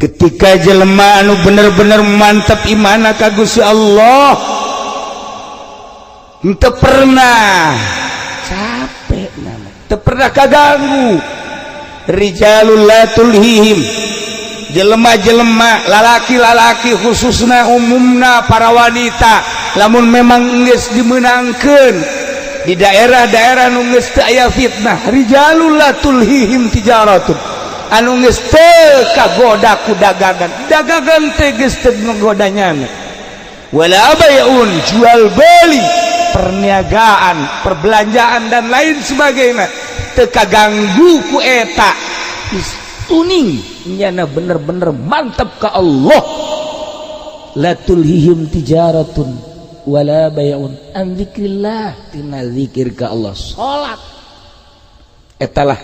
Ketika jelema anu bener-bener mantap imana ka Gusti Allah, henteu pernah capek, teu pernah kaganggu. Rijalul la tulhihim, jelema-jelema lalaki-lalaki khususna, umumna para wanita, lamun memang geus dimenangkeun di daerah-daerah nu geus teu aya fitnah, rijalul la tulhihim tijaratun, anu geus teu kagoda ku dagangan, dagangan teh geus teu ngagodanyana, wala bay'un, jual beli, perniagaan, perbelanjaan dan lain sebagainya teu kaganggu ku eta. Tuning nyana bener-bener mantap ka Allah. La tulhihim tijaratun wala bay'un an dzikrillah, tina zikir ka Allah, salat etalah,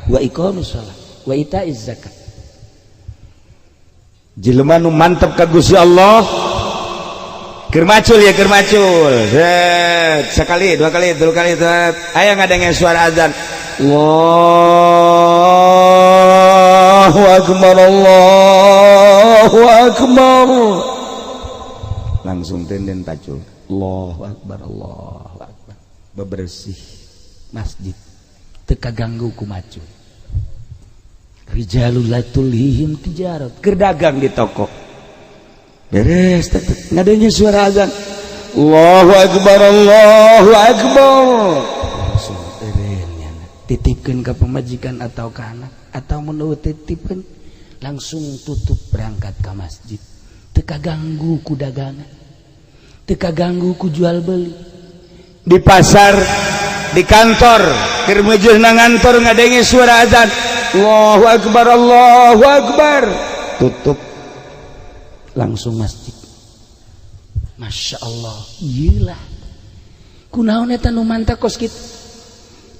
wa iqamis salat wa itaiz zakat. Jelema nu mantep ka Gusti Allah keur macul ya, keur macul set, sekali, dua kali, tiga kali, set. Aya ngadenge suara azan, Allahu akbar, Allahu akbar, langsung tenden pacul, Allahu akbar, Allahu akbar, bebersih masjid, teu kaganggu ku macul. Rijalul la tulhihim tijarat, keur dagang di toko beres, ngadenge suara azan, Allahu akbar, Allahu akbar, langsung titipkan ke pemajikan atau ke anak, atau menurut titipkan, langsung tutup berangkat ke masjid. Teu kaganggu ku dagangan, teu kaganggu ku jual beli di pasar, di kantor, keur meujeuh na ngantor ngadenge suara azan, Allahu akbar, Allahu akbar, tutup langsung masjid. Masya Allah, gila kunaon eta nu mantap kos kitu.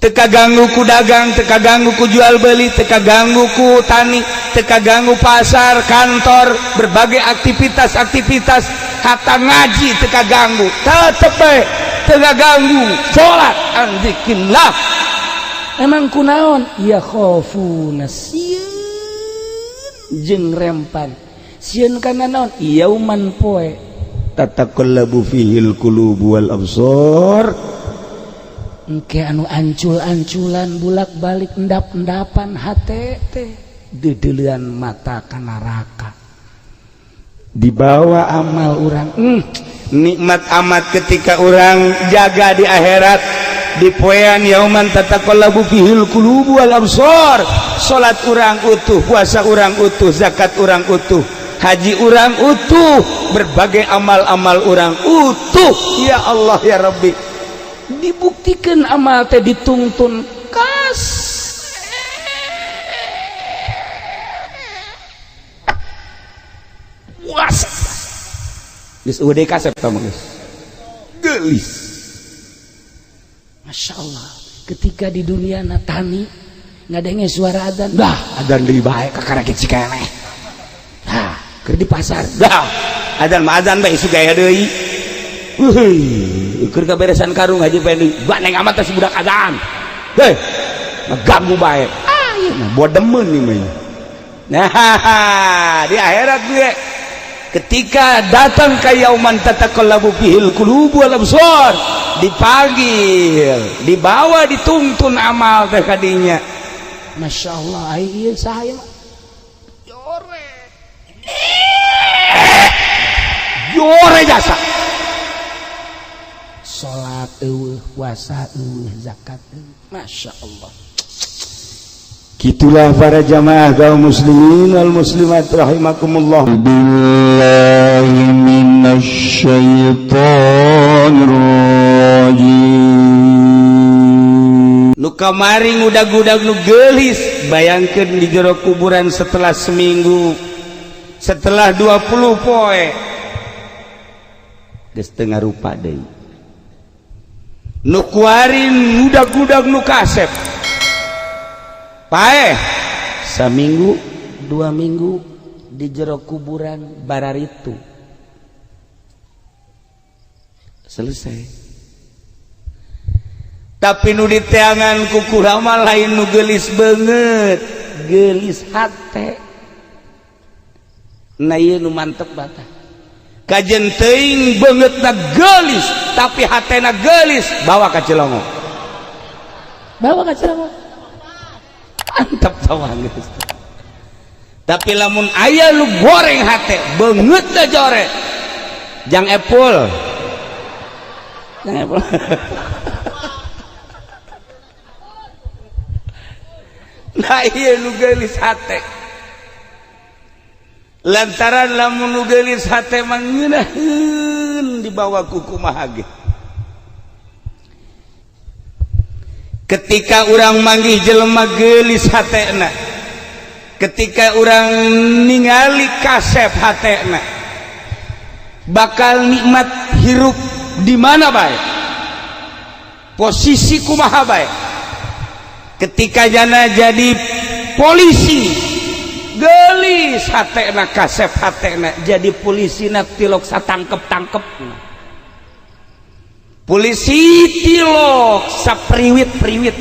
Teu kaganggu ku dagang, teu kaganggu ku jual beli, teu kaganggu ku tani, teu kaganggu pasar, kantor, berbagai aktivitas-aktivitas, hatta ngaji teu kaganggu, tetep bae teu kaganggu salat an dzikrillah. Emang kunaon? Ya khofuna, sieun jeung rempan, sieun kana naon? Yauman, poe, tataqallabu fihil qulubu wal absar, engke anu ancul-anculan, bulak-balik, endap-endapan hate teh, dedeulean mata ka neraka dibawa amal urang. Nikmat amat ketika orang jaga di akhirat di poean yauman tataqallabu fihil qulubu wal absar. Salat urang utuh, puasa urang utuh, zakat urang utuh, haji urang utuh, berbagai amal-amal urang utuh. Ya Allah ya Rabbi, dibuktikan amal teh dituntun kas was geus eueuh kasep tah geus geulis. Masya Allah, ketika di dunia natani ngadenge suara adzan, dah adzan deui bae kakara cikeneh. Nah, keur di pasar, dah adzan mah adzan bae isu gaya deui. Wuih, keur kaberesan karung haji pendi, baneng amat teh si budak adzan. Hei, ngeganggu bae. Ah, ieu mah bodemeun ieu mah. Nah, di akhirat gue ketika datang ke yauman tataqallabu fihil qulubu wal absar, dipanggil, dibawa, dituntun amal teh kadinya. Masya Allah, ieu saya jore jore jasa salat eueuh, puasa eueuh, zakat eueuh. Masya Allah. Gitulah para jamaah kaum muslimin wal muslimat rahimakumullah. Billahi minasyaitonir rajim. Nu kamari ngudag-gudag nu geulis, bayangkeun di jero kuburan setelah seminggu, setelah 20 poe, geus teu ngarupa deui. Nu kuari ngudag-gudag nu kasep paeh saminggu 2 minggu di jero kuburan bararitu selesai. Tapi nu diteangan ku kurama lain nu geulis beungeut, geulis hate. Nah ieu nu mantep bata. Kajen teuing beungeutna geulis tapi hatena geulis bawa ka Cilongo. Bawa ka Cilongo. Mantap tawang geus. Tapi lamun aya lu goreng hate beungeutna jore. Jang epul. Jang epul. Nah ieu nu geulis hate. Lantaran lamun nu geulis hate mah ngeunaheun dibawa ku kumaha ge. Ketika urang manggih jelema geulis hatena, ketika urang ningali kasep hatena, bakal nikmat hirup di mana bae, posisi kumaha bae. Ketika jana jadi polisi geulis hatena, kasep hatena, jadi polisina tilok satangkep-tangkep, polisi tilok sapriwit-priwit.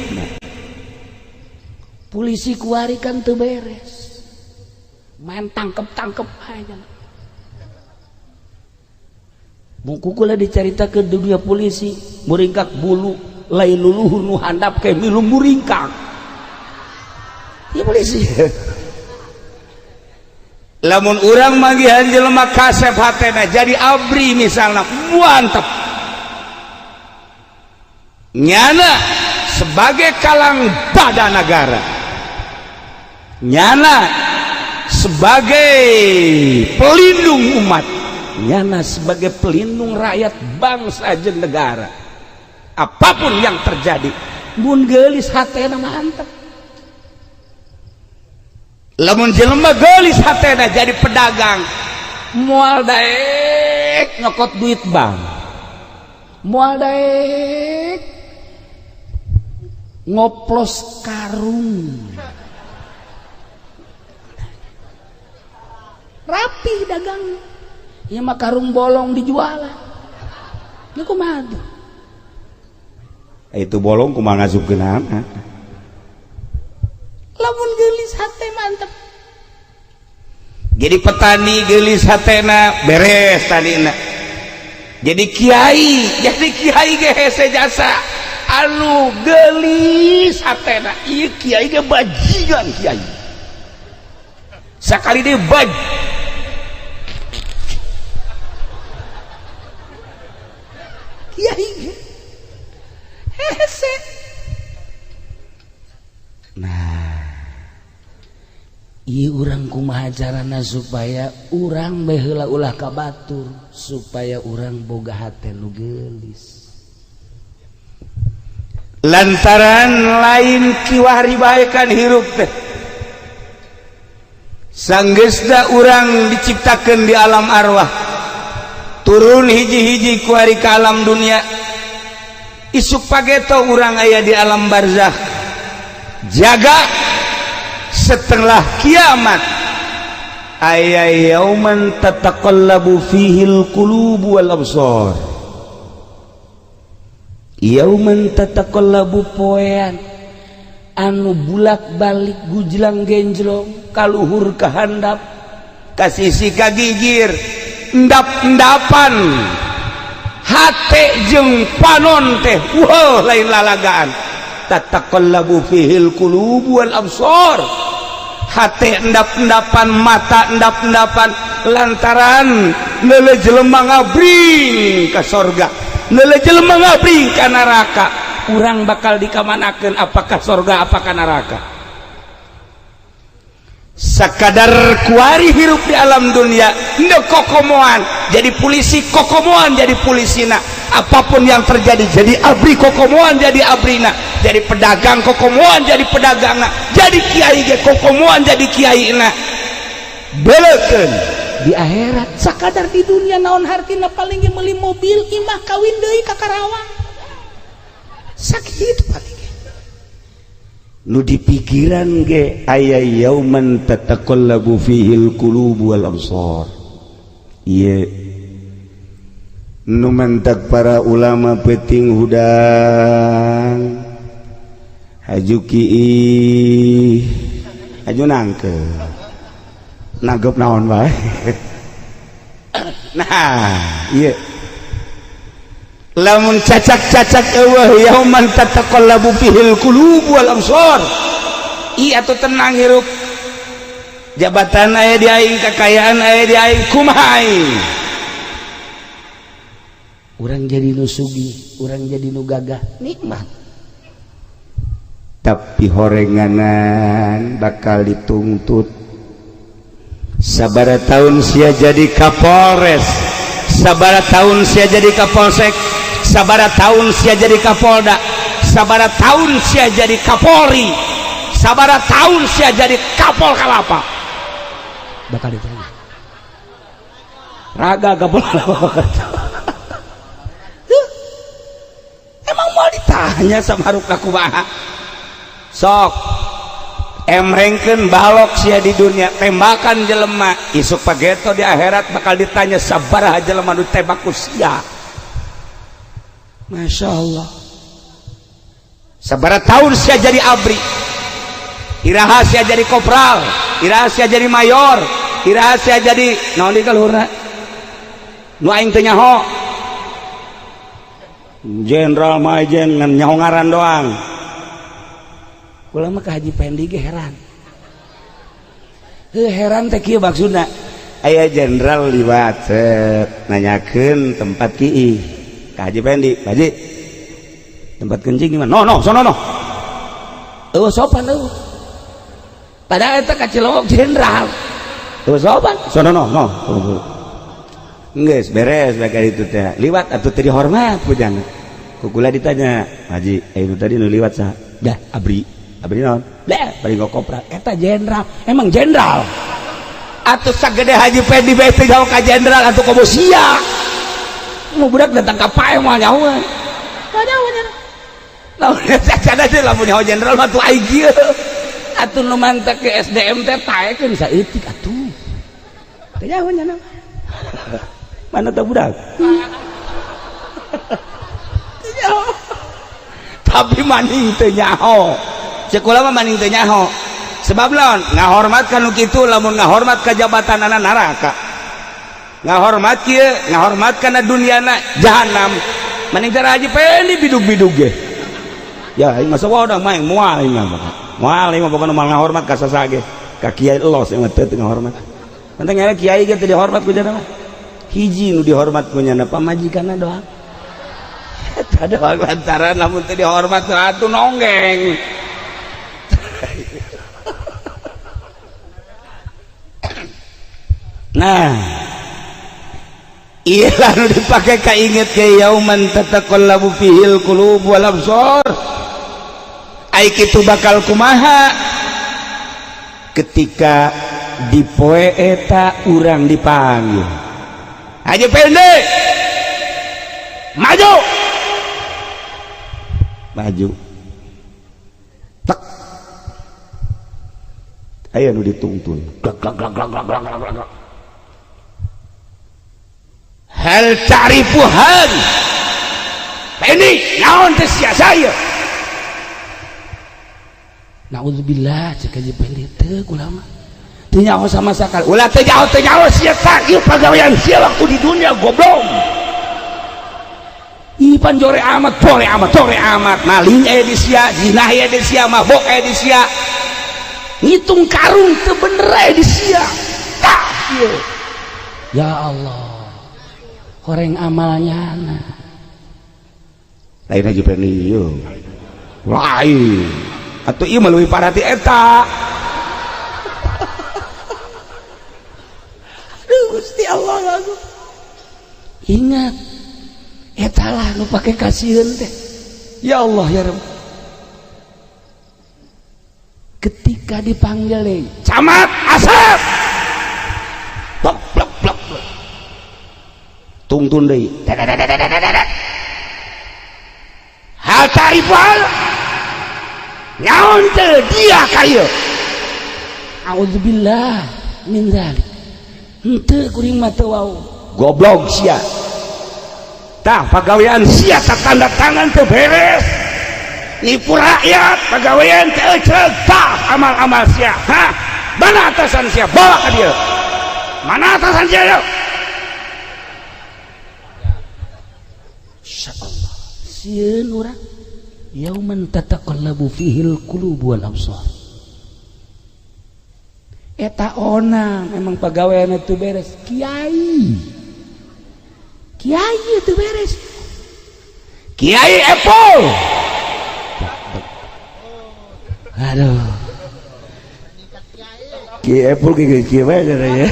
Polisi kuari kan teu beres, main tangkep-tangkep aja. Buku kula dicarita ke dunia polisi muringkak bulu lain luluhur nu handap kayak milu muringkak. Ya polisi. Lamun urang manggihan jelema kasep hatena jadi abri misalna, mantep. Nyana sebagai kalang badan negara, nyana sebagai pelindung umat, nyana sebagai pelindung rakyat bangsa jeung negara. Apapun yang terjadi, mun geulis hatena mantep. Lamun jelema geulis hatena jadi pedagang, moal daek nyokot duit bank, moal daek ngoplos karung, rapi dagang. Ya mah karung bolong dijualan. Ya kumaha tuh? Itu bolong kumaha ngasupkeun. Lamun geulis hate mantep. Jadi petani geulis hatena beres tanina. Jadi kiai ge hese jasa anu geulis hatena. Ieu kiai ge bajingan kiai. Sakali deui baj kiai ge hese. Nah, ieu urang kumaha carana supaya urang bae heula ulah ka batur, supaya urang boga hate nu geulis. Lantaran lain kiwari bae kan hirup teh. Sanggeusna urang diciptakeun di alam arwah, turun hiji-hiji kuari ka alam dunia. Isuk pageto urang aya di alam barzakh. Jaga setelah kiamat aya yauman tataqallabu fihil qulubu wal absar. Yauman tataqallabu poean anu bulak-balik gujlang genjlong kaluhur ka handap ka sisi ka gigir, endap-endapan hate jeung panon teh wah lain lalagaan. Tataqallabu fihil qulubu wal absar. Hate endap-endapan, mata endap-endapan, lantaran leuleuh jelema ngabring ka sorga, leuleuh jelema ngabring ka neraka. Urang bakal dikamanakeun, apakah sorga apakah neraka. Sakadar kuari hirup di alam dunia ndeu kokomoan jadi polisi, kokomoan jadi polisina. Apapun yang terjadi jadi abri kokomoan jadi abrina, jadi pedagang kokomoan jadi pedagangna, jadi kiai ge kokomoan jadi kiaina. Belekeun di akhirat sakadar di dunia naon hartina paling ge meuli mobil imah kawin deui ka Karawang. Sakitu paling ge nu dipikiran ge aya yauman tataqallabu fihil qulubu wal absar. Ieu nu mentak para ulama peting hudang haju kiih haju nangke Nanggep naon bae. Nah, ieu. Lamun cacak-cacak eueuh yauman tataqallabu fihil qulub wal absar. Ieu atuh tenang hirup. Jabatan aya di aing, kekayaan aya di aing, kumaha aing? Urang jadi nu sugih, urang jadi nu gagah, nikmat. Tapi horenganan bakal dituntut. Sabara tahun sia jadi Kapolres, sabara tahun sia jadi Kapolsek, sabara tahun sia jadi Kapolda, sabara tahun sia jadi Kapolri, sabara tahun sia jadi Kapol Kalapa. Bakal ditanya. Raga Kapol Kalapa. Emang mau ditanya sama rukna kumaha? Sok emrengkeun balok sia di dunia, tembakan jelema, isuk pageto di akhirat bakal ditanya sabaraha jelema nu tembak ku sia. Masya Allah. Sabaraha tahun sia jadi abri, iraha sia jadi kopral, iraha sia jadi mayor, iraha sia jadi naon di kaluhurna nu aing teu nyaho. Jenderal Majen ngan nyaho ngaran doang. Kula mah ka Haji Pendi ge heran. Heuh heran teh kieu maksudna. Aya jenderal liwat set nanyakeun tempat kiih ka Haji Pendi, "Pak Haji, tempat kencing di mana?" "No, no, sono no." Eueuh sopan eueuh. Padahal eta ka Cilowok jenderal. Eueuh sopan, sono no, no. Geus beres bae itu teh. Liwat atuh teu dihormat ku jana. Ku kula ditanya, "Haji, nu tadi nu liwat saha?" "Dah, abri." Abri naon? Lah, bari ngokopra. Eta jenderal. Emang jenderal. Atuh sagede Haji Pendi bae teu jauh ka jenderal atuh komo sia. Mu budak datang ka pae moal nyahoan. Moal nyahoan. Lamun eta teh lamun nyaho jenderal mah tuh aing kieu. Atuh nu mantek ke SDM teh taekeun saeutik atuh. Teu nyaho nya. Mana teh budak? Teu nyaho. Tapi maning teu nyaho. Sekolah mah maning teu nyaho. Sebab lawan ngahormat ka nu kitu, lamun ngahormat ka jabatanana neraka. Ngahormat kieu, ngahormat kana duniana jahanam. Maning teh Haji Pendi bidug-bidug ge. Ya aing mah sawadah mah moal aing mah. Moal aing mah pokona moal ngahormat ka saha ge. Ka kiai los aing mah teu ngahormat. Penting aya kiai ge teu dihormat ku jana mah. Hiji nu dihormat ku nyana pamajikanna doang. Eta doang lantaran lamun teu dihormat atuh nonggeng. Nah, iya lalu dipakai kainget ke yauman tataqallabu fihil qulub wal absar. Ai kitu bakal kumaha ketika di poe eta urang dipanggil. Haji Pendi maju. Maju. Tek. Aya nu ditungtun. Glak glak glak glak glak glak glak. Hal ta'rifu hal ini naon teh sia saya. Nauzubillah cek Haji Pendi teu kula mah teu nyaho sama sakali. Ulah teu nyaho sia tah ieu pagawean sia waktu di dunia goblok. Ih pan jore amat, jore amat, jore amat. Maling aya di sia, zina aya di sia, mabok aya di sia. Ngitung karung teu bener aya di sia. Tah ieu. Ya Allah. Horeng amalnya lain Haji Pendi ieu lain atuh ieu mah leuwih parah ti eta. Aduh Gusti Allah aku ingat eta lah nu pake kasieun teh. Ya Allah ya Rabb. Ketika dipanggil deui camat Asep, blok blok blok blok. Tungtun deui. Hal tarifal nyaon teu dia ka ieu. Auzubillah min zalik. Henteu kuring mah teu wau. Goblok sia. Tah pagawean sia tak tanda tangan teu beres. Nipu rakyat pagawean teu eceuk. Tah amal-amal sia. Hah? Mana atasan sia? Bawa ka dieu. Mana atasan dia? Insyaallah. Sieun urang. Yauman tataqallabu fihil qulub wal absar. Eta onang emang pagawean itu beres. Kiai. Kiai itu beres. Kiai Apple. Aduh. Kiai Apple kiai kiai bae ya.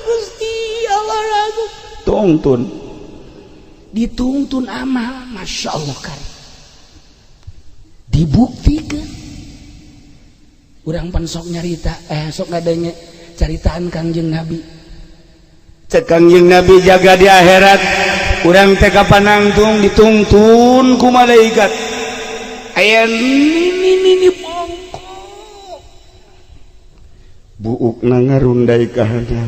Gusti Allah aku tuntun. Dituntun amal, Masya Allah kari. Dibuktikan. Urang pan sok nyarita, sok ngadenge caritaan Kangjeng Nabi. Cek Kangjeng Nabi jaga di akhirat, urang teh kapanangtung dituntun ku malaikat. Aya nini bongkok. Buukna ngarundai ka handap.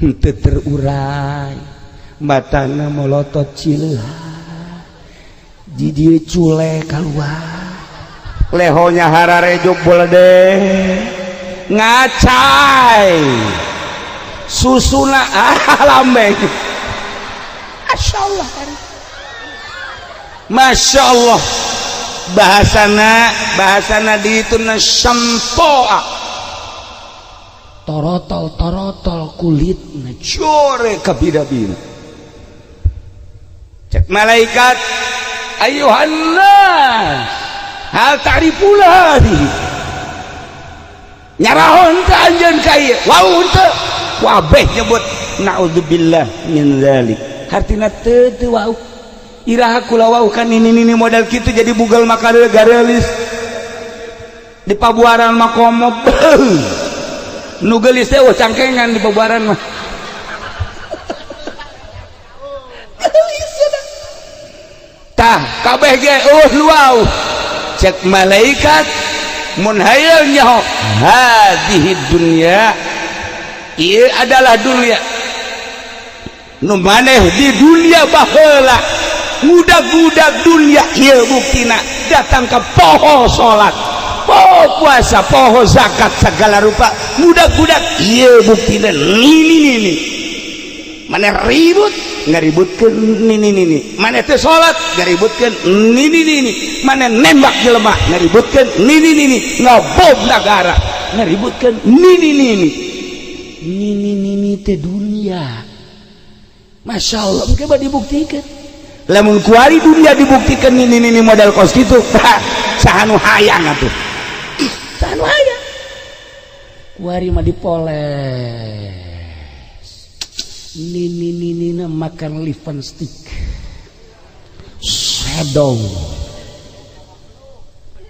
Henteu terurai. Matana molotot cileuha. Di dieu cule kaluar. Lehonya hararejo bolede ngacai susuna lambeng. Masya Allah, Masya Allah. Bahasana di itu sempoa torotol torotol kulit core kabida-bida. Cek malaikat, ayuhannas hal ta'rifula hadhihi nyarahon ka anjeun ka ieu wau teu wabeh nyebut naudzubillah min zalik hartina teu teu wau iraha kula wau kan ini modal kitu jadi bugal maka garelis di pabuaran mah komo nu geulis teh eueuh cangkengan di pabuaran mah geulis tah kabeh ge eueuh nu wau. Cek malaikat mun hayang nyaho hadhihi dunya, ieu adalah dunia nu maneh di dunia baheula ngudag-ngudag dunia ieu buktina datang ka poho salat, poho puasa, poho zakat segala rupa ngudag-ngudag ieu buktina nini maneh ribut ngaributkeun nini maneh teh salat ngaributkeun nini maneh nembak jelema ngaributkeun nini ngabom nagara ngaributkeun nini teh dunia. Masya Allah engke mah dibuktikan lamun kuari dunia dibuktikan nini modal kos kitu saha nu hayang atuh, saha nu hayang kuari mah dipoles nini makan liven stick shadow.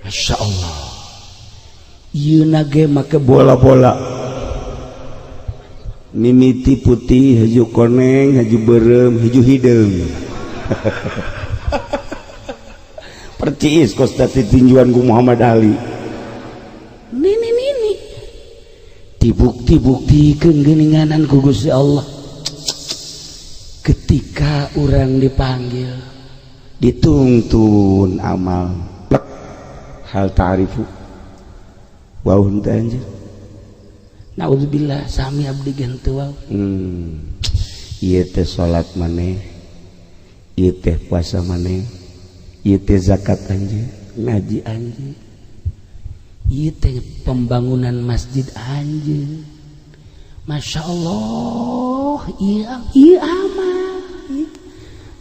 Masya Allah ieu nage make bola-bola mimiti putih haju koneng haju berem haju hideung percis kos tadi tinjuan ku Muhammad Ali. Nini dibukti-buktikeun geuninganan ku Gusti Allah. Ketika orang dipanggil dituntun amal plek hal ta'rifu wau henteu anjeun naudzubillah sami abdi ge henteu wau. Ieu teh salat maneh, ieu teh puasa maneh, ieu teh zakat anjeun, ngaji anjeun, ieu teh pembangunan masjid anjeun. Masya Allah, iya amal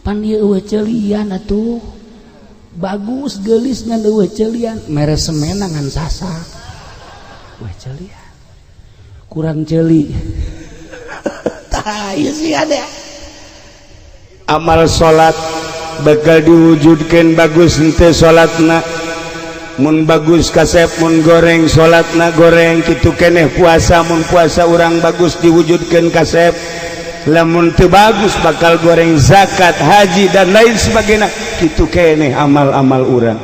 pan ieu eueuh ceulian atuh bagus geulis ngan eueuh ceulian mere semena ngan sasak eueuh ceulian kurang ceuli tah ieu sih ada amal salat bakal diwujudkeun bagus henteu salatna. Mun bagus kasep mun goreng salatna goreng kitu keneh puasa mun puasa urang bagus diwujudkeun kasep lamun teu bagus bakal goreng zakat haji dan lain sebagainya kitu keneh amal-amal urang.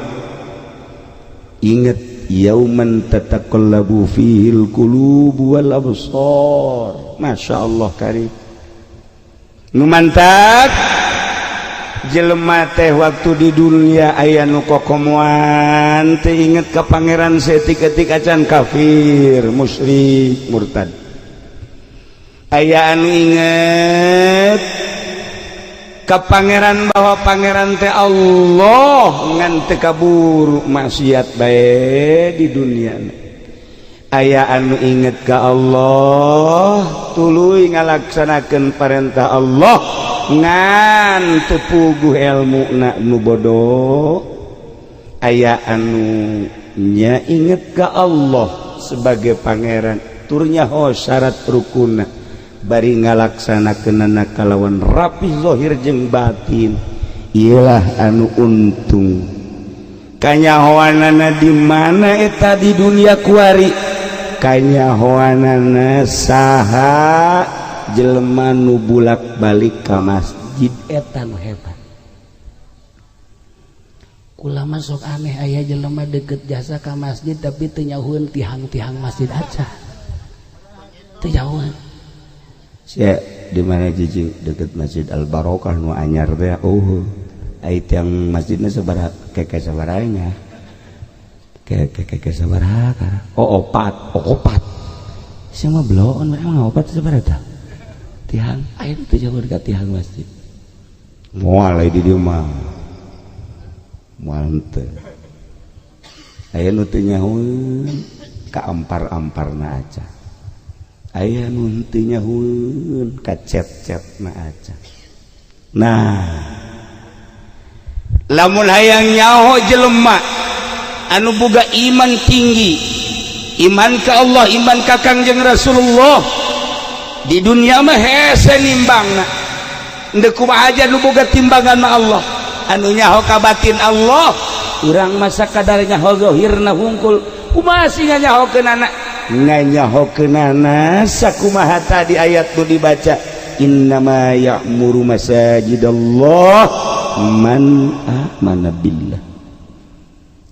Ingat yauman tataqallabu fihil qulub wal absar. Masya Allah karim nu mantak jelema teh waktu di dunia aya nu kokomoan teh inget ka pangeran seetik-etik acan kafir musyrik murtad. Aya anu inget ka Pangeran, bahwa Pangeran teh Allah, ngan teu kaburu maksiat bae di dunia. Aya anu inget ka Allah, tuluy ngalaksanakeun parentah Allah, ngan teu puguh ilmu na, nu bodoh. Aya anu nya inget ka Allah sebagai Pangeran, tur nyaho syarat rukuna, bari ngalaksanakeunana kalawan rapi zahir jeung batin. Iyalah anu untung. Kanyahoanana di mana eta di dunia kuari? Kanyahoanana saha jelema nu bulak-balik ka masjid, eta nu hebat. Kula mah sok aneh, aya jelema deket jasa ka masjid tapi teu nyahueun tihang-tihang masjid aja, teu nyahueun. Sia di mana, jijing? Deket Masjid Al Barokah nu anyar teh. Oh, ai tiang masjidna sabaraha keke, sabaraha keke keke, sabaraha? Oh, opat. Oh, opat. Sia mah bloon, emang opat sabaraha tah tiang? Aya teu jauh ka tiang masjid. Moal di dieu mah, moal teu aya nu teu nyahueun ka ampar-amparna aja, aya nu teu nyahueun ka cet-cetna aja. Nah, lamun hayang nyaho jelema anu boga iman tinggi, iman ke Allah, iman ka Kangjeng Rasulullah, di dunia mah hese nimbangna. Ndek kumaha aja nu boga timbangan mah Allah, anu nyaho ka batin Allah. Urang masa kadar nyaho zahirna hungkul, kumaha sih nyahokeunana? Nganyahokeunana sakumaha tadi ayat nu dibaca, innama ya'muru masajidallah man amana billah.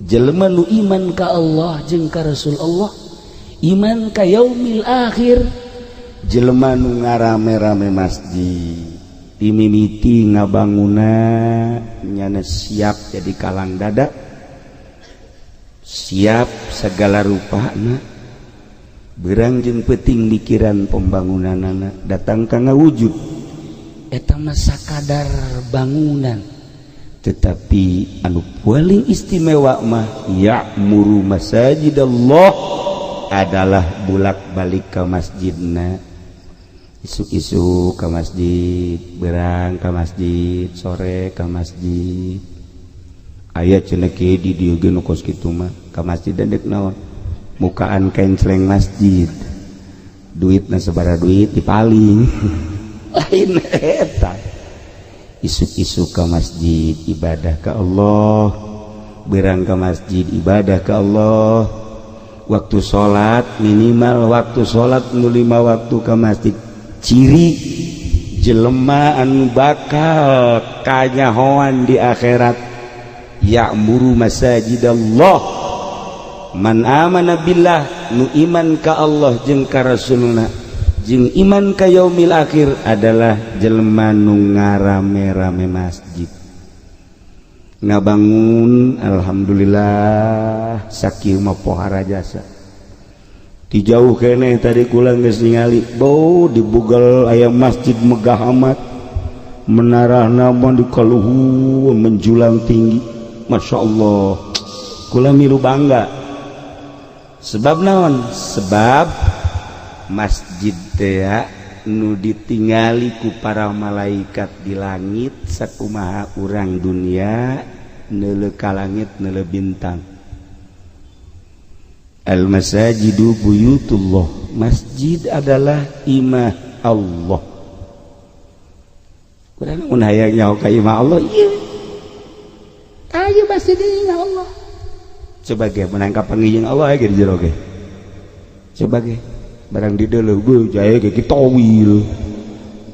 Jelema nu iman ka Allah jeung ka Rasul Allah, iman ka yaumil akhir. Jelema nu ngarame-rame masjid, dimimiti ngabanguna nyana siap jadi kalang dada, siap segala rupana, berang jeung peting mikiran pembangunanana, datang ka ngawujud. Eta mah sakadar bangunan. Tetapi anu paling istimewa mah ya'muru masajidallah adalah bulak-balik ke masjidna, isuk-isuk ke masjid, berang ke masjid, sore ke masjid. Aya cenah di dieu ge nu kos kitu mah, ka masjid dek naon? Mukaan kencleng masjid, duitna sabaraha, duit dipaling. Lain eta. Isuk-isuk ke masjid ibadah ke Allah, berang ke masjid ibadah ke Allah, waktu sholat, minimal waktu sholat nu lima waktu ke masjid. Ciri jelema anu bakal kanyahoan di akhirat, ya'muru masajidallah man amana billah, nu iman ka Allah jeung ka Rasulna jeung iman ka yaumil akhir, adalah jelema nu ngarame-rame masjid. Ngabangun, alhamdulillah, sakieu mah pohara jasa di jauh keneh. Tadi kula geus ningali bau di Google, aya masjid megah amat, menarana mah di kaluhur menjulang tinggi. Masya Allah, kula milu bangga. Sebab naon? Sebab masjid teh nu ditingali ku para malaikat di langit, sakumaha urang dunia neuleu ka langit, neuleu bintang. Al masajidu buyutullah, masjid adalah imah Allah. Kurang mun hayang nyaho ka imah Allah, ieu ayo masjid imah Allah. Coba ge menang kapanggih Allah ge di jero ge. Coba ge barang di deuleu beuh jae ge kitowil,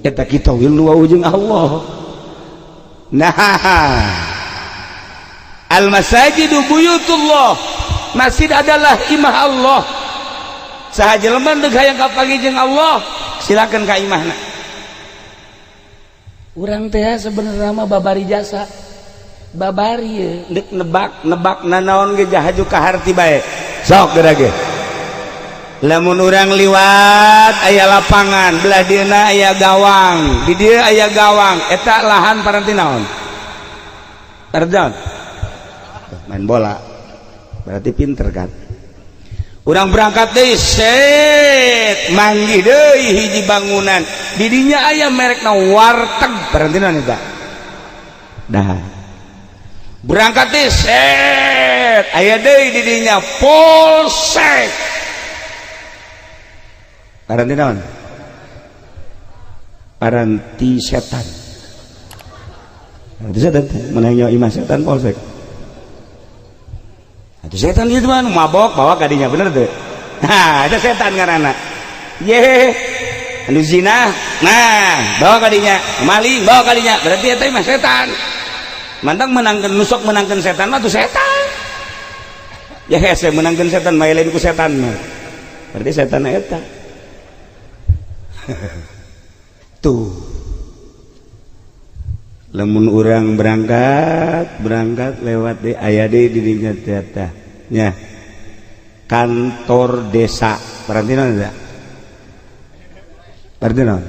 eta kitowil nu wau jeung Allah. Nah, al masajidu buyutullah, masjid adalah imah Allah. Saha jelema deuk hayang kapanggih jeung Allah, silakan ka imahna. Urang teh sebenarnya mah babari jasa, babari ye. Deuk nebak nebak nanaon ge, jahaju ka harti bae, sok geura ge. Lamun urang liwat aya lapangan, belah dieuna aya gawang, di dieu aya gawang, eta lahan paranti naon? Terjon. Main bola. Berarti pinter kan? Urang berangkat deui, set, manggih deui hiji bangunan. Di dinya aya merekna warteg, paranti naon eta? Dah. Berangkat deui, set, aya deui di dinya polsek. Paranti naon? Paranti setan. Paranti setan menang nyawa imah setan polsek. Atuh setan ieu mah mabok bawa ka dinya bener teu? Nah, eta setan ngaranna. Ye, anu zina, nah bawa ka dinya, maling bawa ka dinya, berarti eta imah setan. Mantang menangkeun nusok menangkeun setan mah tuh setan. Ya hese menangkeun setan mah lain ku setan mah. Berarti setan eta. Tuh lamun urang berangkat lewat di aya deui di dinya teh nya kantor desa berarti naon eta? Berarti naon?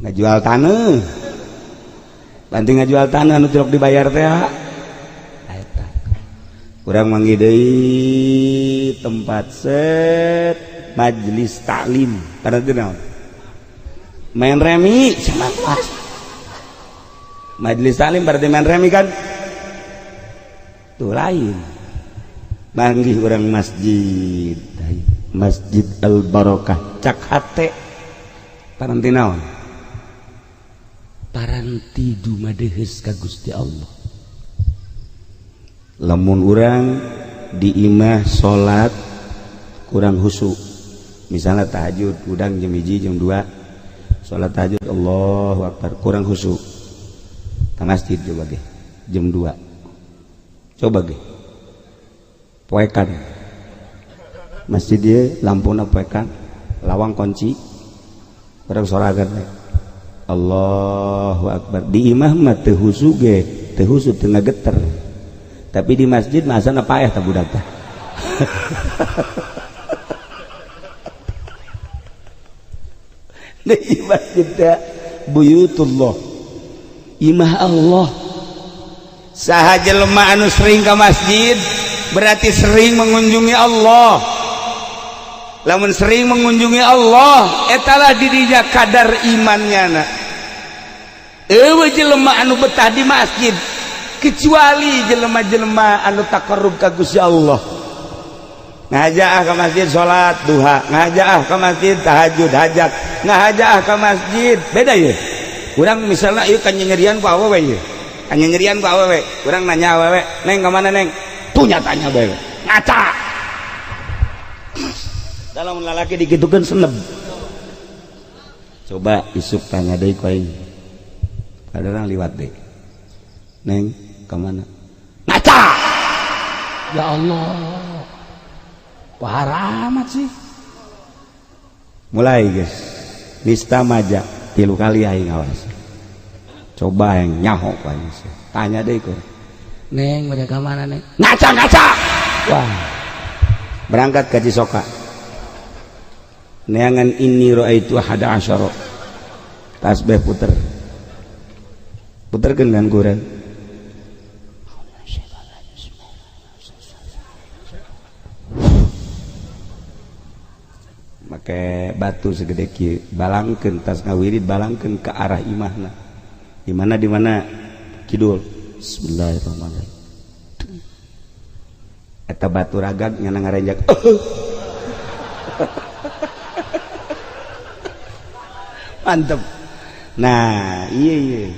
Ngajual taneuh. Banting ngajual tanah nu tilok dibayar teh eta. Urang manggih deui tempat set majelis taklim berarti naon? Main remi sama kelas. Majelis taklim berarti main remi kan? Tuh lain. Manggih urang masjid, Masjid Al Barokah cak hate paranti naon? Paranti dumadeheus ka Gusti Allah. Lamun urang di imah salat kurang khusyuk, misalnya tahajud udang jam 1 jam 2 salat tahajud Allahu Akbar kurang khusyuk ka masjid coba ge jam 2 coba ge poekan masjid dia lampuna poekan lawang kunci urang soragan Allahu Akbar di imah mah teu khusyuk ge teu khusyuk teu ngageter tapi di masjid masana paeh tah budak teh. Di masjid buyutullah imah Allah. Saha jelema anu sering ka masjid berarti sering mengunjungi Allah. Lamun sering mengunjungi Allah etalah dirinya kadar imannya na. Eueuh jelema anu betah di masjid kecuali jelema-jelema anu taqarrub ka Gusti Allah. Ngajaah ke masjid salat duha, ngajaah ke masjid tahajud hajat, ngajaah ke masjid beda ya. Urang misalnya ieu kan nyerian ku awewe ieu. Kan nyerian ku awewe, urang nanya awewe, "Neng ka mana neng?" Tuh nyatanya bae. Ngaca. Dalam lalaki dikitukeun seneb. Coba isuk tanya deui ku aing. Ada orang liwat deui. Neng, ka mana? Ngaca. Ya Allah. Wah, amat sih. Mulai guys, nista maja 3 kali aing awas. Coba yang nyaho aing. Tanya deh ku. Neng, mereka mana neng? Ngaca ngaca. Wah. Berangkat ke Cisoka. Neangan inni raaitu ahada asyara. Tasbih puter. Puterkeun kan kurang. Make batu segede kieu balangkeun tas ngawirid balangkeun ke arah imahna. Di mana di mana kidul. Bismillahirrahmanirrahim. Eta batu ragag nyana ngarenjak. Mantep. Nah, iya iya.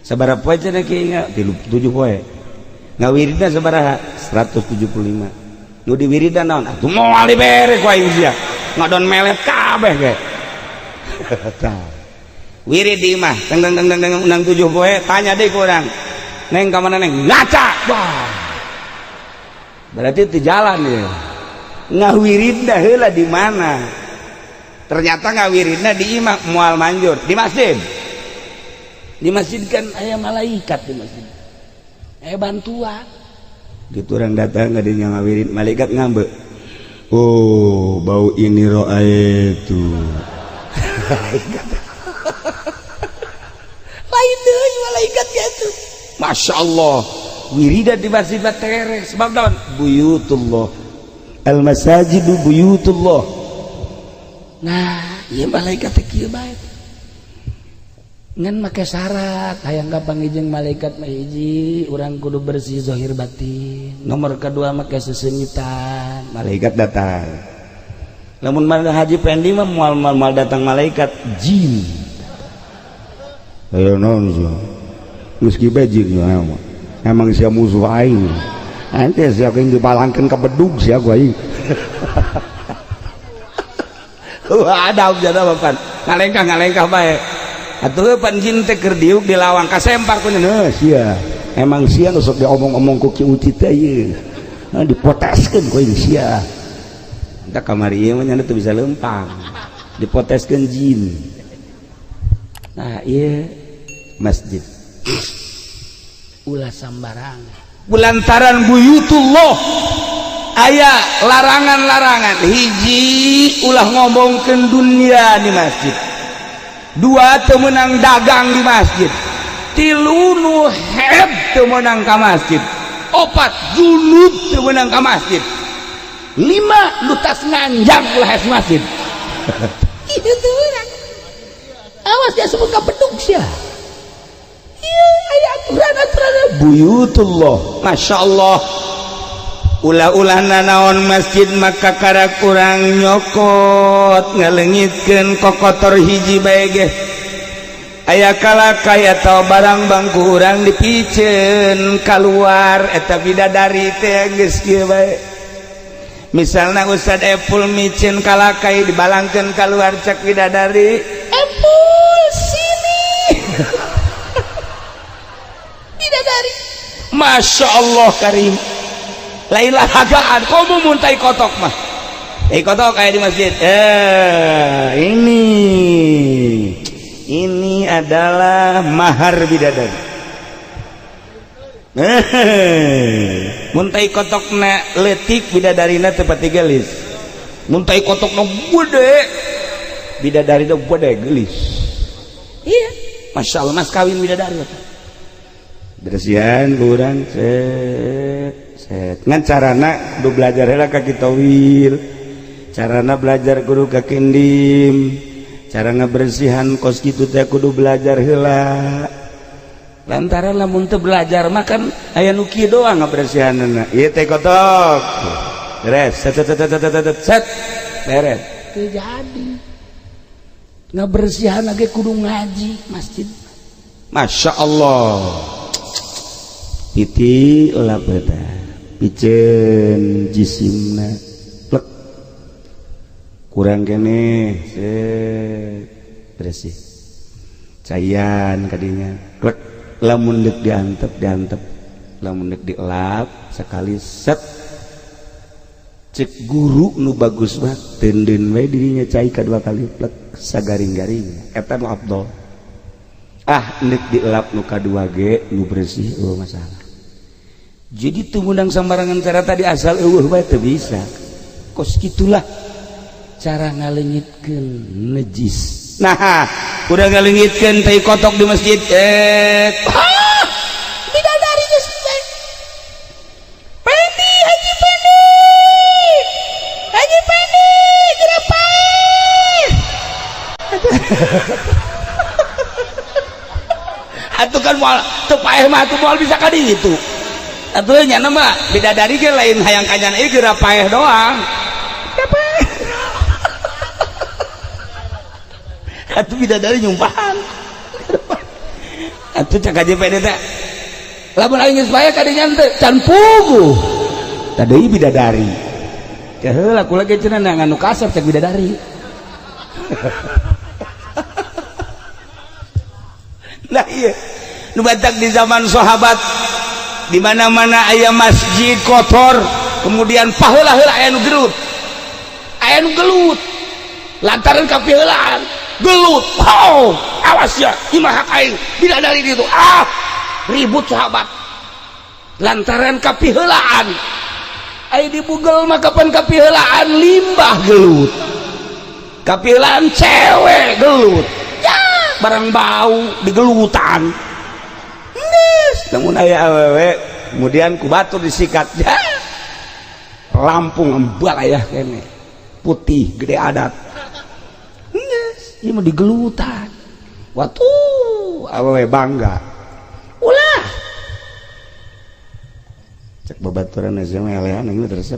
Sabaraha poe cenah kieu ingat? 7 poe. Ngawiridna sabaraha? 175. Nu diwiridan naon? Atuh moal dibere ku aing sia. Ngadon melet kabeh ge. Wirid di imah, teng teng teng teng undang 7 poe, tanya deui ku urang. Neng ka mana neng? Ngaca. Wah. Berarti teu jalan ieu. Ngawiridna heula di mana? Ternyata ngawiridna di imah moal manjur, di masjid. Di masjid kan aya malaikat di masjid. Aya bantuan. Gitu orang datang ka dinya ngawirid, malaikat ngambek. Oh, bau ini roa itu. Lain deui malaikat kitu. Masya Allah. Wirida di masjid mah tereh sebab naon? Buyutullah. Al masajidu buyutullah. Nah, ieu malaikat teh kieu bae. Ngan make syarat hayang kapanggih jeung malaikat mah hiji urang kudu bersih zahir batin. Nomor kedua make sesenyitan, malaikat datang. Lamun mana Haji Pendi mah moal datang malaikat jin. Ayo naon sia. Geus kieu bae jin mah. Emang sia musuh aing. Ente sia jeung dipalangkeun ka bedug sia ku aing. Wah, ada jada bapan. Ngalengkah bae. Atuh pan jin teh keur diuk di lawang kasempar ku nya sia. Emang sia nu sok diomong-omong ku Ki Uci teh ieu. Dipoteskeun ku aing sia. Entah kamari ieu mah nya teu bisa lempang. Dipoteskeun jin. Nah, ieu masjid. Ulah sambarangan. Lantaran buyutullah aya larangan-larangan. Hiji ulah ngomongkeun dunia di masjid. Dua teu meunang dagang di masjid. Tilu nu heb teu meunang ka masjid. Opat junub teu meunang ka masjid. Lima nu tas nganjang ulah hes masjid. Itu teu meunang. Awas dia sebut ka bedug sia. Ieu aya aturan-aturan buyutullah. Masya Allah. Ulah-ulah nanaon masjid maka karak urang nyokot ngalengitkeun kokotor hiji bae ge. Aya kalakai atau barang bangku urang dipiceun kaluar eta bidadari teh geus kieu bae. Misalna Ustad Epul miceun kalakai dibalangkeun kaluar cek bidadari, Epul sini. Bidadari. Masya Allah karim. Lain lalagaan komo mun tai kotok mah. Tai kotok aya di masjid. Ini adalah mahar bidadari. Mun tai kotokna leutik bidadarina teu pati geulis. Mun tai kotokna gede bidadarina gede geulis. Iya, Masya Allah mas kawin bidadari eta. Bersihan kurang set set. Ngan carana kudu belajar heula ka Kitowil. Carana belajar kudu ka Kindim. Cara ngabersihan kos kitu teh kudu belajar heula. Lantaran lamun teu belajar mah kan aya nu kieu doang ngabersihanna. Ieu teh kotok. Beres set set set set set set. Beres. Teu jadi. Ngabersihan ge kudu ngaji masjid. Masya Allah. Piti lap eta. Piceun jisimna plek. Kurang keneh set bersih. Cayan kadinya plek. Lamun deuk diantep diantep. Lamun deuk dielap sekali set. Cek guru nu bagus mah tendeun we dirinya cai kadua kali plek sagaring-garing. Eta nu afdol. Ah deuk dielap nu kadua ge nu bersih eueuh masalah. Jadi teu meunang sambarangan cara tadi asal eueuh bae teu bisa. Kos kitulah cara ngaleungitkeun najis. Nah, udah ngaleungitkeun tai kotok di masjid. Bidadari geus bae. Pendi Haji Pendi. Haji Pendi geura paeh. Atuh kan moal teu paeh mah atuh moal bisa ka ditu. Atuh nya mah bidadari ge lain hayang kanyan ieu geura paeh doang. Atuh bidadari nyumpahan. Atuh cak aja pede teh. Lamun aing geus paeh kadinya teh can puguh. Tadi bidadari. Keheula kula ge cenah nganu kasar cek bidadari. Nah iya, nu batak di zaman sahabat di mana-mana aya masjid kotor, kemudian paheula-heula aya nu gerut. Aya nu gelut. Lantaran kapiheulaan gelut. Oh, awas ya, imah hak aing bidadari ditu. Ah, ribut sahabat. Lantaran kapiheulaan. Ai dibugel mah kapan kapiheulaan limbah gelut, kapiheulaan cewek gelut ya, barang bau digelutan. Geus lamun aya awewe kemudian ku batur disikat ya, Lampung embal aya kene putih gede adat. Geus ieu mah digelutan. Watu awewe bangga ulah. Cek babaturan SMA elehan ini resep.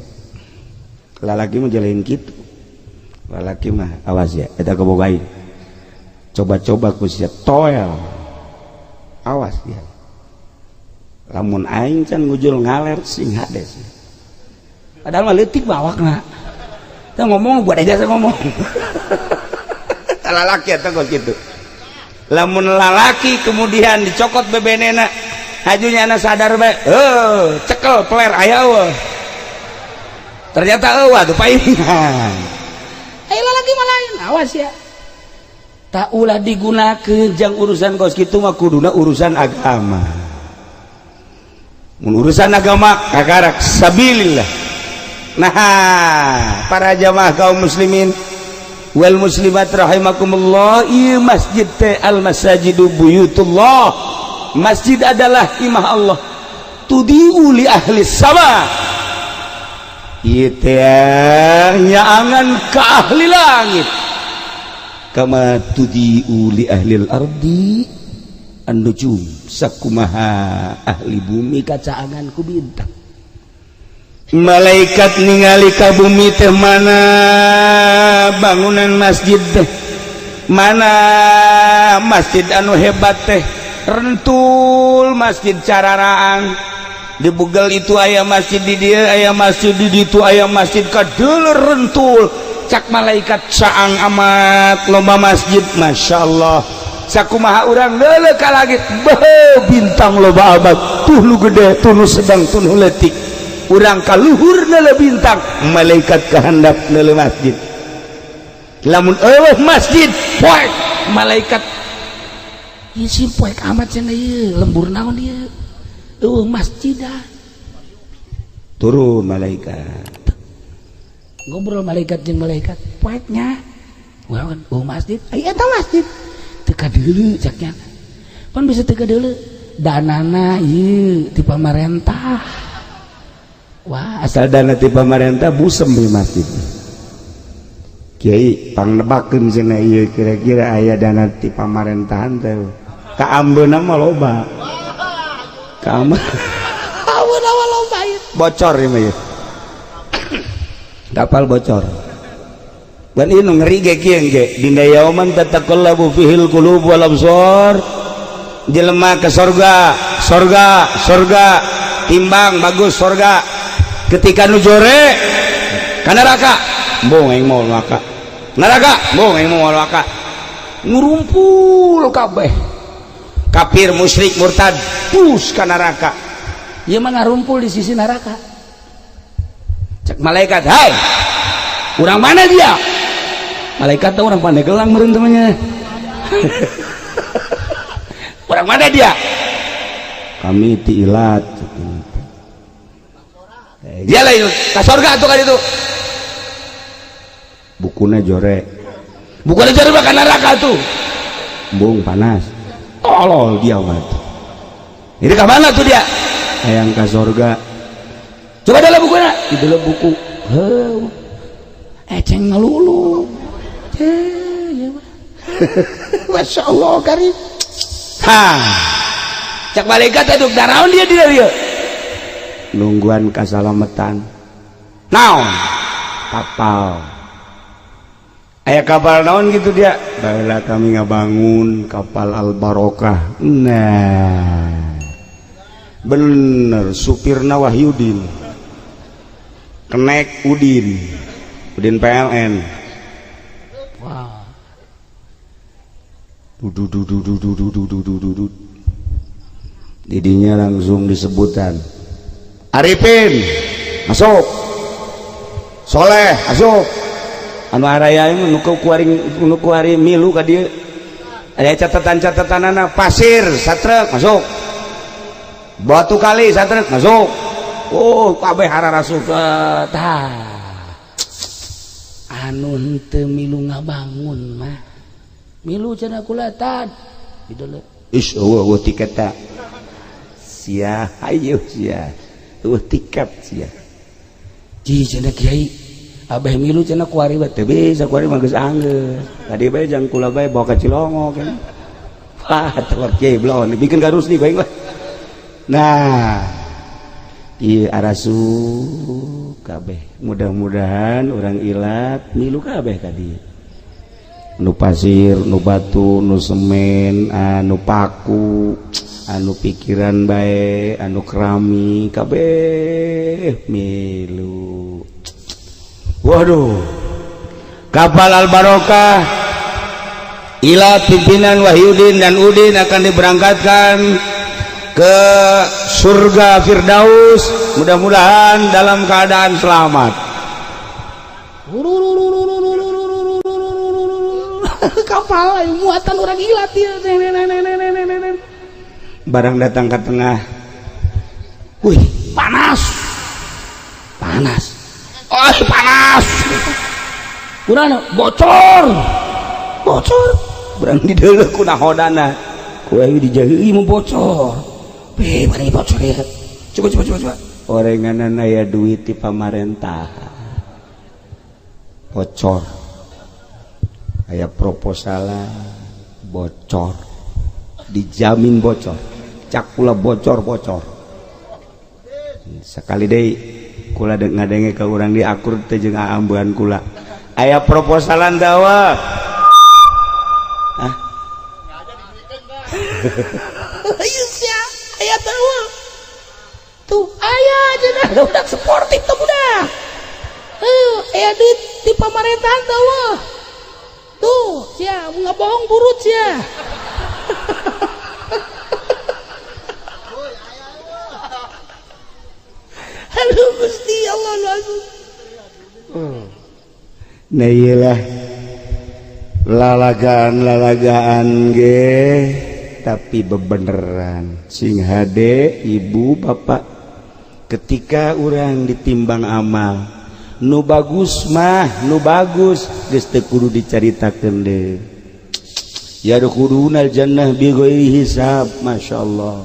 Lalaki mah jalain kitu. Lalaki mah awas ya, eta kabogain. Coba-coba ku sia toel. Awas ya. Lamun aing can ngujul ngaler sing hades. Padahal mah leutik bawakna. Teu ngomong buat aja saya ngomong. Lalaki eta kok kitu. Lamun lalaki kemudian dicokot bebenena, hajunya anak sadar bae, cekel peler aya eueuh. Ternyata eueuh atuh paingan. Ayo lalaki mah lain, awas ya. Tak ulah digunakeun jang urusan kos kitu mah kuduna urusan agama. Mun urusan agama kakarak sabilillah. Nah, para jamaah kaum muslimin wal muslimat rahimakumullah, ieu masjid teh al masajidu buyutullah. Masjid adalah imah Allah. Tudiu li ahli sama. Ieu teh nyaangan ka ahli langit. Kama tudiu li ahli ardi an-nujum, sakumaha ahli bumi kacaangan ku bintang. Malaikat ningali ka bumi teh mana bangunan masjid teh, mana masjid anu hebat teh, rentul masjid cararaang. Di Bugel itu aya masjid, di dieu aya masjid, di ditu aya masjid, kadeuleur rentul. Cak malaikat caang amat loba masjid, Masya Allah. Sakumaha urang leuleuh ka langit, beuh bintang loba amat, tuh nu gede, tuh nu sedang, tuh nu leutik. Urang ka luhur neuleuh bintang, malaikat kahandap neuleuh masjid. Lamun eueuh masjid, poek malaikat. Ieu si poek amat cenah ieu, lembur naon ieu? Eueuh masjid dah. Turun malaikat. Ngobrol malaikat jeung malaikat, poeknya. Wah, eueuh masjid, ai eta masjid. Teu kadeuleu caknya. Pan bisa teu kadeuleu, danana ieu ti pamarentah. Wah, asal dana ti pamarentah busem di masjid. Kiai pangnebakeun cenah ieu kira-kira aya dana ti pamarentahan teh. Ka ambeuna mah loba. Ka ambeuna mah loba ieu. Bocor ieu mah ieu. Kapal bocor. Dan ieu nu ngeri ge kieu ge, dina yauman tataqallabu fihil qulub wal absar. Jelema ke sorga, sorga, sorga, timbang bagus sorga. Ketika nu jore ka neraka, embung aing mau neraka. Neraka, embung aing mau neraka. Ngurumpul kabeh. Kafir, musyrik, murtad, pus ka neraka. Ieu mah ngarumpul di sisi neraka. Cek malaikat, "Hai, urang mana dia?" Malaikat teh urang Pandeglang meureun temannya. Urang mana dia? Kami ti ilat. Dia lain ka sorga tuh kan itu. Bukuna jore. Bukuna jore mah ka neraka tuh. Embung panas. Tolol dia mah. Ini ka mana tuh dia? Hayang ka sorga. Coba dalam bukuna. Di dalam buku. Heuh. Eceng ngalulu. Ya mah. Masya Allah karim. Ha. Cak malaikat aduh daraon dia di dieu. Nungguan kasalamatan. Naon? Kapal. Aya kapal naon gitu dia? Baheula kami ngabangun kapal Al Barokah. Nah. Bener supirna Wahyudin. Kenek Udin. Udin PLN. Wah. Dudu dudu dudu dudu dudu dudu. Didinya langsung disebutan. Arifin masuk, Soleh masuk. Anu araya nu kuari milu ka dieu. Aya catatan-catatanana, pasir satrek masuk, batu kali satrek masuk, Oh kabeh hararasup tah anu henteu milu ngabangun mah milu cenah kula tad gitu. Ish eueuh tiket ta sia hayu sia eueuh tiket sia ji cenah kiai abah milu cenah kuari bae teu bisa kuari mah geus anggeus tadi bae jang kula bae bawa ka Cilongo kan. Wah teu kiai belon bikin ka Rusdi bae lah. Nah ieu arasu kabeh mudah-mudahan urang ilat milu kabeh ka dieu nu pasir nu batu nu semen anu paku anu pikiran bae anu kerami kabeh milu. Waduh kapal Al Barokah ila pimpinan Wahyudin dan Udin akan diberangkatkan ke surga Firdaus, mudah-mudahan dalam keadaan selamat. Kapal muatan orang ilat ya. Barang datang ke tengah, wih panas, panas, oh panas, kurang bocor, bocor, berang di dalam kunahodana, kuai dijahit mau bocor. Beh, bocor ya. Coba coba coba coba. Orenganan aya duit di pamarentah. Bocor. Aya proposalan bocor. Dijamin bocor. Cak kula bocor-bocor. Sekali deui kula ngadenge ka urang di akur teh jeung aambean kula. Aya proposalan dawa. Hah? Aya tahu tuh aya cenah budak sportif tuh budak aya duit di pemerintahan tahu tuh sia ngebohong burut sia. Aduh Gusti Allah lu. Nah iyalah lalagaan-lalagaan ge tapi bebeneran sing hade ibu bapak ketika urang ditimbang amal nu bagus mah nu bagus geus teu kudu dicaritakeun deui yadkhulunal jannah bi ghairi hisab masyaallah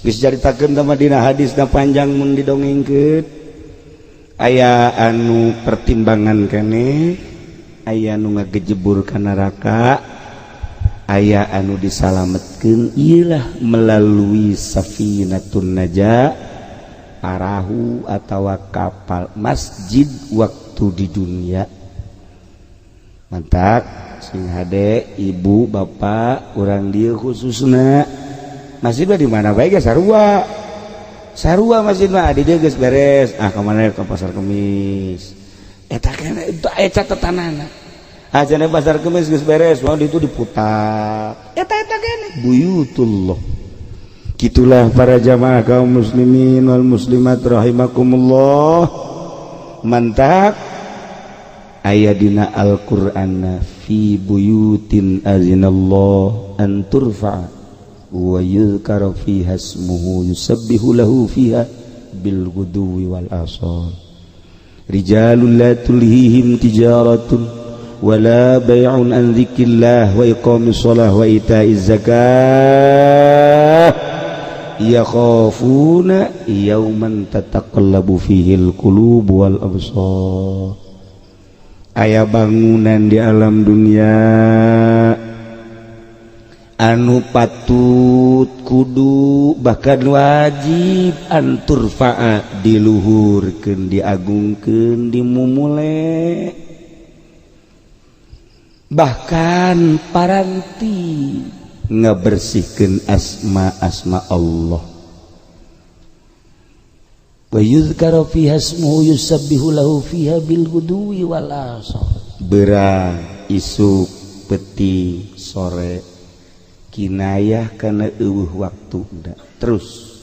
geus caritakeun teh mah dina hadisna panjang mun didongengkeun aya anu pertimbangan keneh aya nu ngagejebur ka neraka aya anu disalametkeun iyalah melalui safinatun najah parahu atawa kapal masjid waktu di dunia. Mantak sing hade ibu bapak urang dieu khususna masjid mah di mana bae ge sarua sarua masjid mah di dieu geus beres ah ka mana ke pasar Kemis eta kana eta tetanana ajana pasar Kemis geus beres wah itu diputar eta eta kene buyutullah. Gitulah para jamaah kaum muslimin wal muslimat rahimakumullah. Mantak aya dina Al-Qur'an fi buyutin azinallah an turfa wa yuzkara fiha ismuhu yusabbihu lahu fiha bil ghuduwi wal asal rijalul la tulhihim tijaratun wala bay'un an dzikrillah wa iqamis shalah wa ita'iz zakah yakhafuna yawman tataqallabu fihil qulub wal absar. Aya bangunan di alam dunia anu patut kudu bahkan wajib anturfa'a diluhurkeun diagungkeun dimumule bahkan paranti ngebersihkeun asma-asma Allah wa yuzkaru fiha ismuhu yusabbihu lahu fiha bil ghudwi wal asal. Berang isuk peti sore kinayah kana eueuh waktuna terus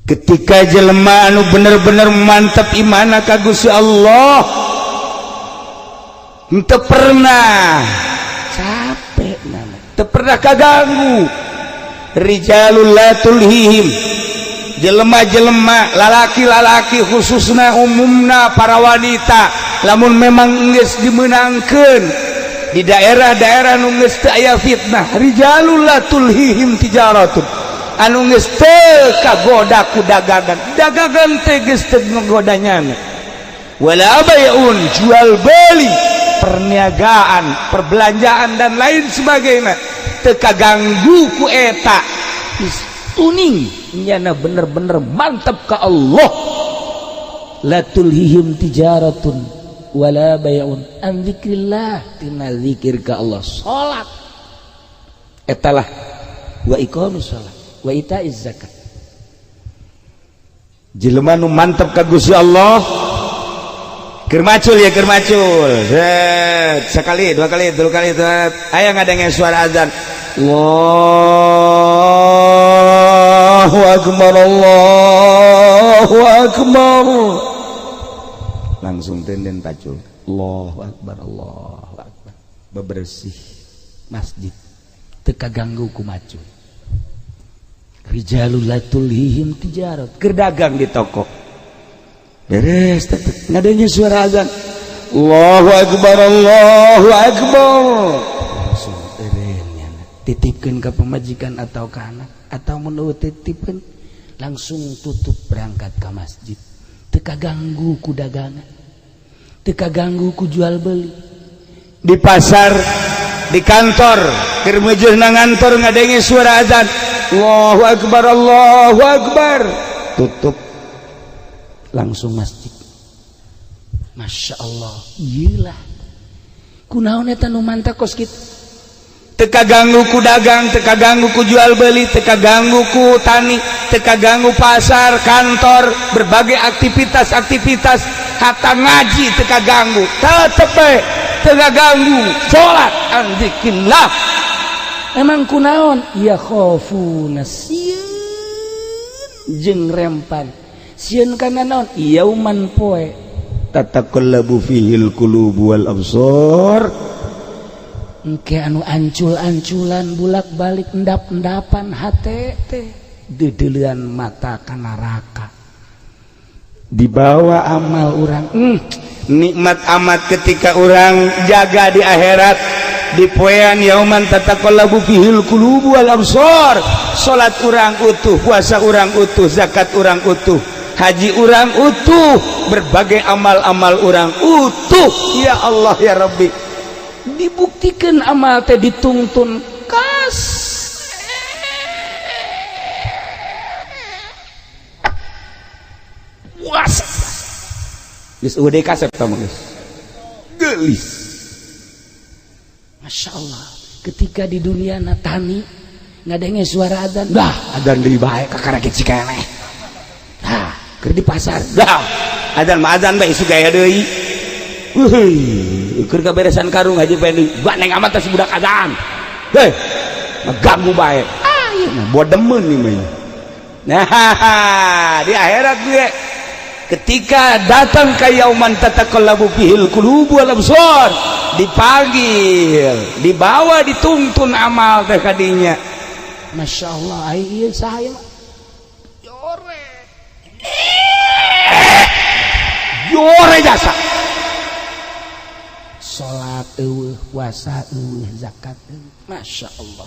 ketika jelema anu bener-bener mantep imana ka Gusti Allah henteu pernah capek nama teu pernah kaganggu. Rijalul la tulhihim, Jelema-jelema lalaki-lalaki khususna umumna para wanita lamun memang geus dimeunangkeun di daerah-daerah nu geus teu aya fitnah, rijalul la tulhihim tijaratun, anu geus teu kagoda ku dagangan, dagangan teh geus teu ngagodanyana, wala bay'un, jual beli, perniagaan, perbelanjaan dan lain sebagainya teu kaganggu ku eta. Tuning nyana bener-bener mantap ka Allah. La tulhihim tijaratun wala bay'un an dzikrillah, tina zikir ka Allah, salat etalah, wa iqamis salat wa itaiz zakat. Jelema nu mantep ka Gusti Allah keur macul ya, keur macul set sekali, dua kali, tilu kali, aya ngadenge suara azan, Allahu akbar, Allahu akbar, langsung tenden pacul, Allahu akbar, Allahu akbar, bebersih masjid teu kaganggu ku macul. Rijalul la tulhihim tijarat, keur dagang di toko beres ngadenge suara azan, Allahu akbar, Allahu akbar, langsung titipkan ke pemajikan atau ke anak atau menurut titipkan, langsung tutup berangkat ke masjid. Teu kaganggu ku dagangan, teu kaganggu ku jual beli di pasar, di kantor, keur meujeun na ngantor ngadenge suara azan, Allahu akbar, Allahu akbar, tutup langsung masjid. Masya Allah, iyalah kunaon eta nu mantap kos kitu. Teu kaganggu ku dagang, teu kaganggu ku jual beli, teu kaganggu ku tani, teu kaganggu pasar, kantor, berbagai aktivitas-aktivitas, hatta ngaji teu kaganggu, tetep bae teu kaganggu salat an dzikrillah. Emang kunaon? Ya khofuna, sieun jeung rempan, sieun kana naon? Yauman poe tataqallabu fihil qulubu wal absar, engke anu ancul-anculan bulak-balik endap-endapan hate teh deudeulean mata ka neraka dibawa amal urang. Nikmat amat ketika urang jaga di akhirat di poean yauman tataqallabu fihil qulubu wal absar, salat urang utuh, puasa urang utuh, zakat urang utuh, haji urang utuh, berbagai amal-amal urang utuh. Ya Allah ya Rabbi, dibuktikan amal teh ditungtun kas puasa geus eueuh kasep tah geus geulis. Masya Allah, ketika di dunia na tani ngadenge suara adzan, dah adzan deui bae kakara kieu keneh. Tah keur di pasar, dah adzan mah adzan bae isu gaya deui. Wuih, keur kaberesan karung haji pendi, baneng amat teh si budak adzan. Heh, ngaganggu bae. Ah, ieu mah bodemeun ieu mah. Nah, di akhirat gue ketika datang ke yauman tataqallabu fihil qulubu wal absar, dipanggil, dibawa, dituntun amal teh kadinya. Masya Allah, ai ieu saha ieu mah? Jore. Jore jasa. Salat eueuh, puasa eueuh, zakat eueuh. Masya Allah.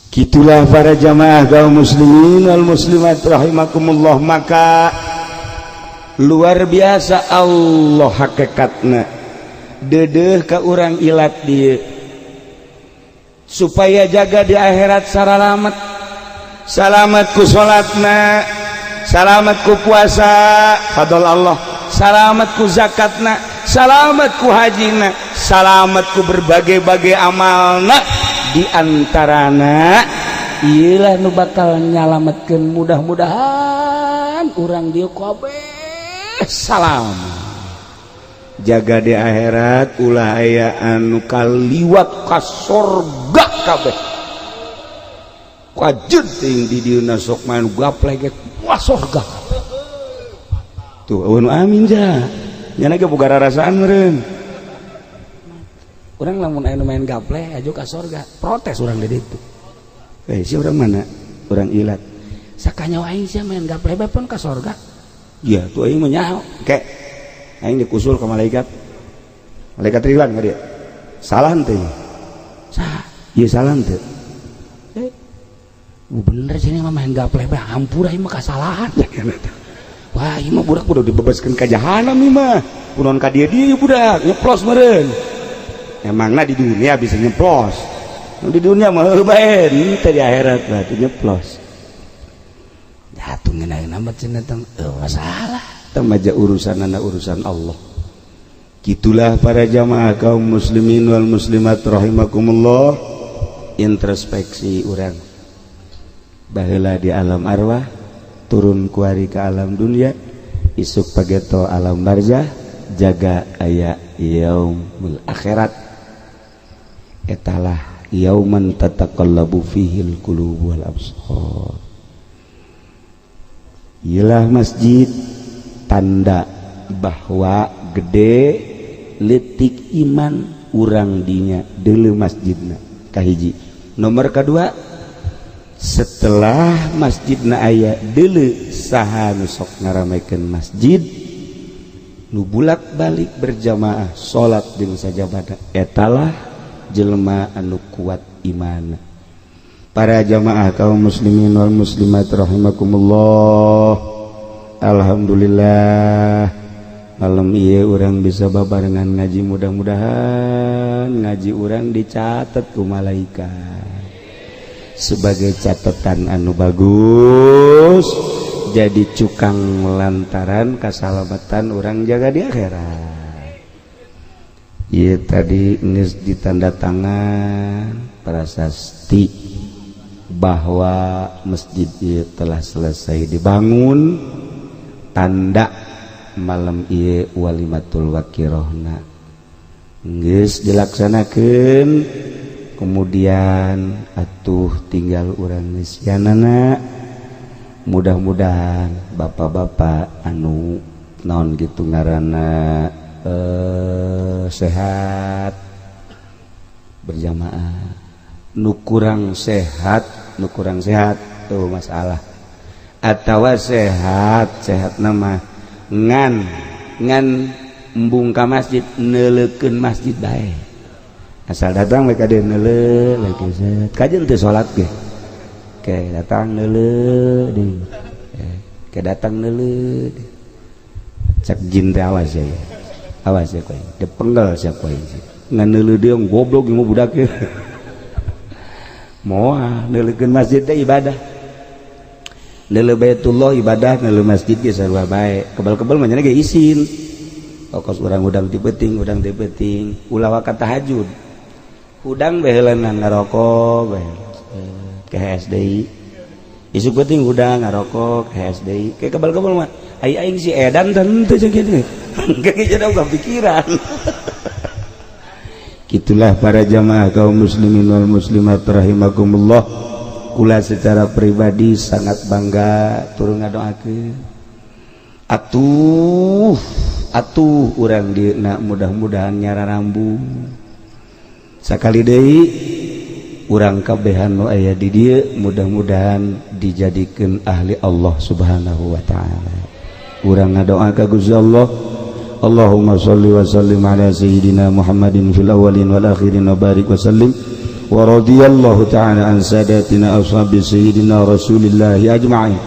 Gitulah para jamaah kaum muslimin wal muslimat rahimakumullah. Maka luar biasa Allah hakikatna dedeh ka urang ilat dieu supaya jaga di akhirat saralamet, salamat ku salatna, salamat ku puasa fadl Allah, salamat ku zakatna, salamat ku hajina, salamat ku berbagai-bagai amalna. Di antarana iyalah nu bakal nyalametkeun, mudah-mudahan urang dieu kabeh salam jaga di akhirat, ulah aya anu kaliwat ka sorga kabeh. Kajeun teuing di dieu sok main gaplek wah sorga kabeh. Tuh eueuh nu amin ja. Nyana ge boga rarasaan meureun. Urang lamun aya nu main gaplek aju ka sorga, protes urang di ditu. Eh, si urang mana? Urang ilat. Sakanya aing sia main gaple bae pun ka sorga. Iya tuh aing mah nyaho. Kek aing dikusul ke malaikat. Malaikat Ridwan ka dia. Salah henteu. Sah. Ieu salah henteu. Bener sini mah main gaple bae hampura ieu mah kasalahan. Wah, ieu mah budak udah dibebaskeun ka jahanam ieu mah. Kunaon ka dieu dieu budak nyeplos meureun. Emangna di dunia bisa nyeplos. Di dunia mah heuh bae, teu di akhirat mah teu nyeplos. Jatuh ngeunah amat cenah tong masalah. Teu maja urusanana urusan Allah. Gitulah para jamaah kaum muslimin wal muslimat rahimakumullah. Introspeksi urang. Baheula di alam arwah, turun kuari ke alam dunia, isuk pageto alam barzah, jaga aya yaumul akhirat. Etalah yauman tataqallabu fihil qulub wal absar. Iyalah masjid tanda bahwa gede letik iman urang dinya deuleu masjidna kahiji. Nomor kedua, setelah masjidna aya deuleu saha nu sok ngaramekeun masjid nu bulak-balik berjamaah salat jeung sajabada, etalah jelema anu kuat iman. Para jamaah kaum muslimin wal muslimat rahimakumullah. Alhamdulillah malam ieu urang bisa babarengan ngaji, mudah-mudahan ngaji urang dicatat ku malaikat sebagai catatan anu bagus, jadi cukang lantaran kasalamatan urang jaga di akhirat. Ieu tadi geus ditanda tangan prasasti bahwa masjid ieu telah selesai dibangun, tanda malam ieu walimatul wakirohna geus dilaksanakeun. Kemudian atuh tinggal urang ngeusianana, mudah-mudahan bapak-bapak anu naon gitu ngaranna sehat berjamaah, nu kurang sehat, nu kurang sehat tuh masalah, atawa sehat sehat nama ngan ngan embung ka masjid neuleukeun masjid bae, asal datang mereka dia neuleuh lagi set kajen teu salat ge ke datang neuleuh deui ke datang neuleuh cek jin teh awas ya, awas ya kowe dipenggal sia kowe ngan neuleuh deui goblok ieu mah budak ge moal neuleukeun masjid teh ibadah, neuleuh Baitullah ibadah, neuleuh masjid ge sarua bae, kebal-kebal mah nya ge isin kos urang udang ti peuting, udang ti peuting ulah waka tahajud hudang baheulana ngarokok bae ke SDI isuk peuting hudang ngarokok ke SDI ke kebal-kebal mah ai aing si edan teu jeung kitu ge jadi pikiran. Gitulah para jamaah kaum muslimin wal muslimat rahimakumullah. Kula secara pribadi sangat bangga turun ngadoakeun atuh atuh urang dieuna mudah-mudahan nyararambu sakali deui urang kabehan nu aya di dieu mudah-mudahan dijadikeun ahli Allah Subhanahu wa taala. Urang ngadoa ka Gusti Allah, Allahumma shalli wa sallim ala sayyidina Muhammadin fil awwalin wal akhirin wa barik wa sallim wa radiyallahu ta'ala an sadatina ashabi sayyidina Rasulillah ajma'in.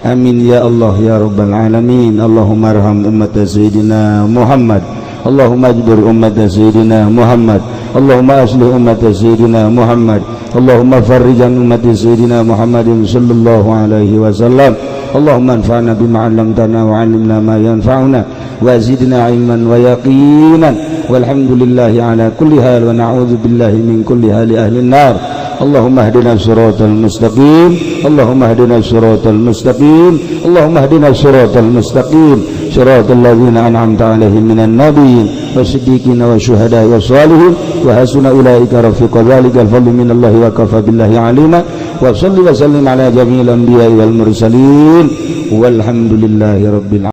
Amin ya Allah ya rabbal alamin. Allahumma arham ummat sayyidina Muhammad, Allahumma ajbir ummat sayyidina Muhammad, Allahumma aslih ummat sayyidina Muhammad, Allahumma farrij an ummat sayyidina Muhammadin sallallahu alaihi wasallam. Allahumma anfa'na bima 'allamtana wa 'allimna ma yanfa'una wa zidna 'ilman wa yaqinan. Walhamdulillahi ala kulli hal wa na'udzu billahi min kulli hali ahli an-nar. Allahumma hdina siratal mustaqim, Allahumma hdina siratal mustaqim, Allahumma hdina siratal mustaqim, siratal ladzina an'amta 'alaihim minan nabiyyin wasiddiqina wasyuhada'i wassalihin wa hasuna ulaika rafiqa. Dzalikal fadlu minallahi wa kafa billahi 'alima. Wa salli wa sallim ala jami'il anbiya'i wal mursalin walhamdulillahi rabbil alamin.